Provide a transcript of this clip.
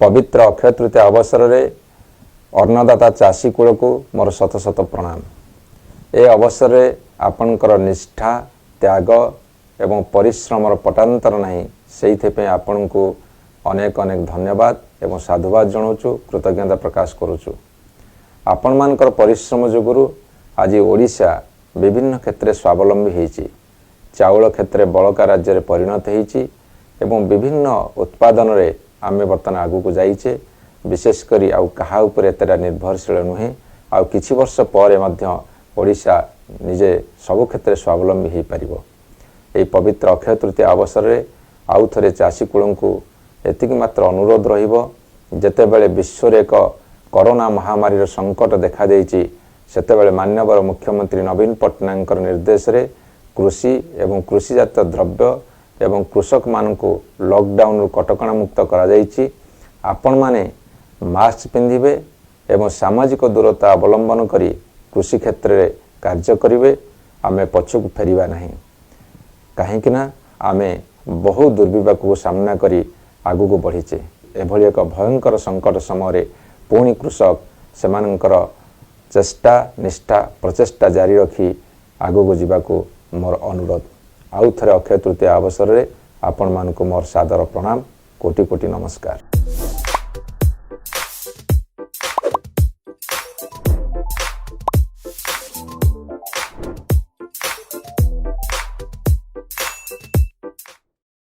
ପବିତ୍ର ଅକ୍ଷୟ ତୃତୀୟା ଅବସରରେ ଅନ୍ନଦାତା ଚାଷୀ କୂଳକୁ ମୋର ଶତ ଶତ ପ୍ରଣାମ। ଏ ଅବସରରେ ଆପଣଙ୍କର ନିଷ୍ଠା, ତ୍ୟାଗ ଏବଂ ପରିଶ୍ରମର ପଟାନ୍ତର ନାହିଁ। ସେଇଥିପାଇଁ ଆପଣଙ୍କୁ ଅନେକ ଅନେକ ଧନ୍ୟବାଦ ଏବଂ ସାଧୁବାଦ ଜଣାଉଛୁ, କୃତଜ୍ଞତା ପ୍ରକାଶ କରୁଛୁ। ଆପଣମାନଙ୍କର ପରିଶ୍ରମ ଯୋଗୁରୁ ଆଜି ଓଡ଼ିଶା ବିଭିନ୍ନ କ୍ଷେତ୍ରରେ ସ୍ୱାବଲମ୍ବୀ ହେଇଛି। ଚାଉଳ କ୍ଷେତ୍ରରେ ବଳକା ରାଜ୍ୟରେ ପରିଣତ ହେଇଛି ଏବଂ ବିଭିନ୍ନ ଉତ୍ପାଦନରେ ଆମେ ବର୍ତ୍ତମାନ ଆଗକୁ ଯାଇଛେ। ବିଶେଷ କରି ଆଉ କାହା ଉପରେ ଏତେଟା ନିର୍ଭରଶୀଳ ନୁହେଁ। ଆଉ କିଛି ବର୍ଷ ପରେ ମଧ୍ୟ ଓଡ଼ିଶା ନିଜେ ସବୁ କ୍ଷେତ୍ରରେ ସ୍ୱାବଲମ୍ବୀ ହେଇପାରିବ। ଏହି ପବିତ୍ର ଅକ୍ଷୟ ତୃତୀୟା ଅବସରରେ ଆଉ ଥରେ ଚାଷୀ କୂଳଙ୍କୁ ଏତିକି ମାତ୍ର ଅନୁରୋଧ ରହିବ, ଯେତେବେଳେ ବିଶ୍ୱରେ ଏକ କରୋନା ମହାମାରୀର ସଙ୍କଟ ଦେଖାଦେଇଛି, ସେତେବେଳେ ମାନ୍ୟବର ମୁଖ୍ୟମନ୍ତ୍ରୀ ନବୀନ ପଟ୍ଟନାୟକଙ୍କର ନିର୍ଦ୍ଦେଶରେ କୃଷି ଏବଂ କୃଷିଜାତ ଦ୍ରବ୍ୟ ଏବଂ କୃଷକମାନଙ୍କୁ ଲକଡାଉନରୁ କଟକଣା ମୁକ୍ତ କରାଯାଇଛି। ଆପଣମାନେ ମାସ୍କ ପିନ୍ଧିବେ ଏବଂ ସାମାଜିକ ଦୂରତା ଅବଲମ୍ବନ କରି କୃଷି କ୍ଷେତ୍ରରେ କାର୍ଯ୍ୟ କରିବେ। ଆମେ ପଛକୁ ଫେରିବା ନାହିଁ, କାହିଁକିନା ଆମେ ବହୁ ଦୁର୍ବିପାକକୁ ସାମ୍ନା କରି ଆଗକୁ ବଢ଼ିଛେ। ଏଭଳି ଏକ ଭୟଙ୍କର ସଙ୍କଟ ସମୟରେ ପୁଣି କୃଷକ ସେମାନଙ୍କର ଚେଷ୍ଟା, ନିଷ୍ଠା, ପ୍ରଚେଷ୍ଟା ଜାରି ରଖି ଆଗକୁ ଯିବାକୁ ମୋର ଅନୁରୋଧ। ଆଉ ଥରେ ଅକ୍ଷୟ ତୃତୀୟା ଅବସରରେ ଆପଣମାନଙ୍କୁ ମୋର ସାଦର ପ୍ରଣାମ, କୋଟି କୋଟି ନମସ୍କାର।